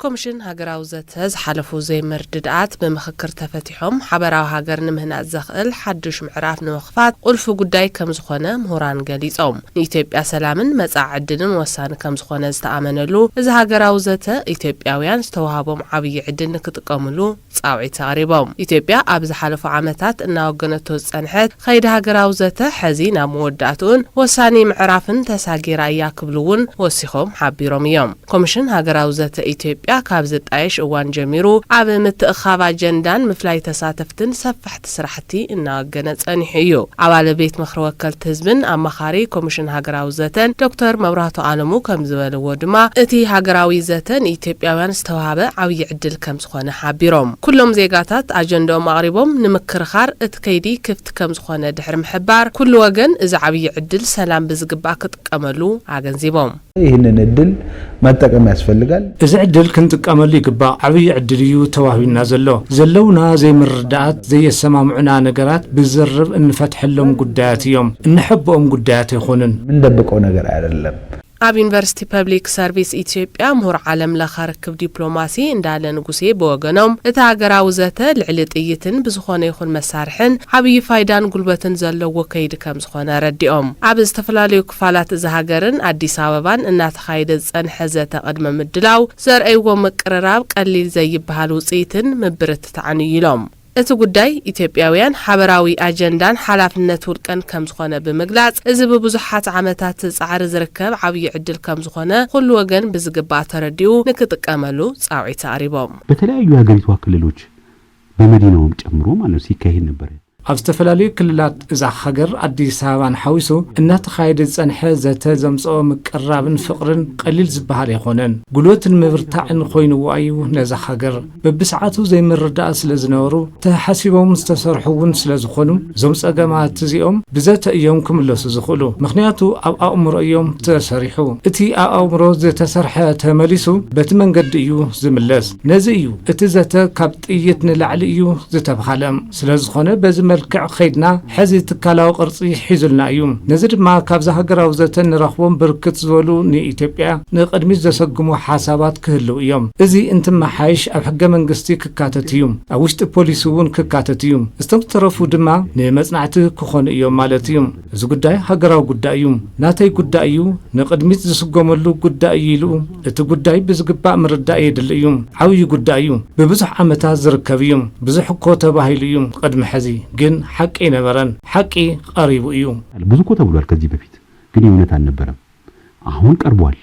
ኮሚሽን ሃገራዊ ዘተ ዝሓለፉ ዘይምርድዳኣት ብምኽክር ተፈቲሖም ሓበራዊ ሃገር ንምህናጽ ዘኽእል ሓዱሽ ምዕራፍ ንምኽፋት ቁልፊ ጉዳይ ከም ዝኾነ ምሁራን ገሊጾም። ንኢትዮጵያ ሰላምን መጻኢ ዕድልን ወሳኒ ከም ዝኾነ ዝተኣመነሉ እዚ ሃገራዊ ዘተ ኢትዮጵያውያን ዝተዋህቦም ዓብዪ ዕድል ንክጥቀምሉ ጻውዒት ኣቕሪቦም። ኢትዮጵያ ኣብ ዝሓለፉ ዓመታት እናወገነቶ ዝጸንሐት ኸይዲ ሃገራዊ ዘተ ሐዚ ናብ መወዳእትኡን ወሳኒ ምዕራፍን ተሳጊራ እያ ክብሉ እውን ወሲኾም ሓቢሮም እዮም። ኮሚሽን ሃገራዊ ዘተ ኢትዮጵያ ካብ ዝጣየሽ እዋን ጀሚሩ ኣብ ምትእኻብ ኣጀንዳን ምፍላይ ተሳተፍትን ሰፋሕቲ ስራሕቲ እናወገነ ጸኒሑ እዩ። ኣባል ቤት ምኽሪ ወከልቲ ህዝብን ኣማኻሪ ኮሚሽን ሃገራዊ ዘተን ዶክተር መብራህቱ ኣለሙ ከም ዝበልዎ ድማ እቲ ሃገራዊ ዘተ ንኢትዮጵያውያን ዝተዋሃበ ዓብዪ ዕድል ከም ዝኾነ ሓቢሮም። ኩሎም ዜጋታት ኣጀንዳኦም ኣቕሪቦም ንምክርኻር እቲ ከይዲ ክፍቲ ከም ዝኾነ ድሕሪ ምሕባር ኩሉ ወገን እዚ ዓብዪ ዕድል ሰላም ብዝግባእ ክጥቀመሉ ኣገንዚቦም። ይህንን እድል መጠቀም ያስፈልጋል። እዚ ዕድል ክንጥቀመሉ ይግባእ። ዓብዪ ዕድል እዩ ተዋሂብና ዘሎ። ዘለውና ዘይምርዳኣት፣ ዘየሰማምዑና ነገራት ብዝርርብ እንፈትሐሎም ጉዳያት እዮም። እንሕብኦም ጉዳያት ኣይኮኑን። ምንደብቀው ነገር አይደለም። ኣብ ዩኒቨርሲቲ ፐብሊክ ሰርቪስ ኢትዮጵያ ምሁር ዓለም ለኸ ርክብ ዲፕሎማሲ እንዳለ ንጉሴ ብወገኖም እቲ ሃገራዊ ዘተ ልዕሊ ጥይትን ብዝኾነ ይኹን መሳርሕን ዓብዪ ፋይዳን ጉልበትን ዘለዎ ከይዲ ከም ዝኾነ ኣረዲኦም። ኣብ ዝተፈላለዩ ክፋላት እዛ ሃገርን ኣዲስ ኣበባን እናተኻየደ ዝጸንሐ ዘተ ቅድመ ምድላው ዘርኣይዎ ምቅርራብ ቀሊል ዘይበሃል ውፅኢትን ምብርትታዕን እዩ ኢሎም። እቲ ጉዳይ ኢትዮጵያውያን ሓበራዊ ኣጀንዳን ሓላፍነት ውልቀን ከም ዝኾነ ብምግላጽ እዚ ብብዙሓት ዓመታት ጻዕሪ ዝርከብ ዓብዪ ዕድል ከም ዝኾነ ኩሉ ወገን ብዝግባእ ተረዲኡ ንክጥቀመሉ ጻውዒት ኣቕሪቦም። በተለያዩ የሀገሪቷ ክልሎች በመዲናውም ጨምሮ ማለት ነው ሲካሄድ ነበረ። ኣብ ዝተፈላለዩ ክልላት እዛ ሃገር ኣዲስ ኣበባን ሓዊሱ እናተኻየደ ዝጸንሐ ዘተ ዘምጽኦ ምቅርራብን ፍቕርን ቀሊል ዝበሃል ኣይኮነን። ጉልበትን ምብርታዕን ኮይንዋ እዩ ነዛ ሃገር። በብሰዓቱ ዘይምርዳእ ስለ ዝነበሩ ተሓሲቦም ዝተሰርሑ እውን ስለ ዝኾኑ እዞም ጸገማት እዚኦም ብዘተ እዮም ክምለሱ ዝኽእሉ። ምኽንያቱ ኣብ ኣእምሮ እዮም ተሰሪሑ። እቲ ኣብ ኣእምሮ ዝተሰርሐ ተመሊሱ በቲ መንገዲ እዩ ዝምለስ። ነዚ እዩ እቲ ዘተ ካብ ጥይት ንላዕሊ እዩ ዝተብሃለ። ስለ ዝኾነ በዚ መልክዕ ኸይድና ሕዚ ትካላዊ ቅርጺ ሒዙልና እዩ። ነዚ ድማ ካብዚ ሃገራዊ ዘተ ንረኽቦም ብርክት ዝበሉ ንኢትዮጵያ ንቕድሚት ዘሰግሙ ሓሳባት ክህልው እዮም። እዚ እንትመሓይሽ ኣብ ሕገ መንግስቲ ክካተት እዩ። ኣብ ውሽጢ ፖሊሲ እውን ክካተት እዩ። እቶም ዝተረፉ ድማ ንመጽናዕቲ ክኾኑ እዮም ማለት እዩ። እዚ ጉዳይ ሃገራዊ ጉዳይ እዩ። ናተይ ጉዳይ እዩ። ንቕድሚት ዝስጎመሉ ጉዳይ እዩ ኢሉ እቲ ጉዳይ ብዝግባእ ምርዳእ የድሊ እዩ። ዓብዪ ጉዳይ እዩ። ብብዙሕ ዓመታት ዝርከብ እዩ። ብዙሕ እኮ ተባሂሉ እዩ ቅድሚ ሕዚ። ግን ሓቂ ኣይነበረን። ሓቂ ቀሪቡ እዩ። ብዙ እኮ ተብሏል ከዚህ በፊት ግን የእውነት አልነበረም። አሁን ቀርቧል።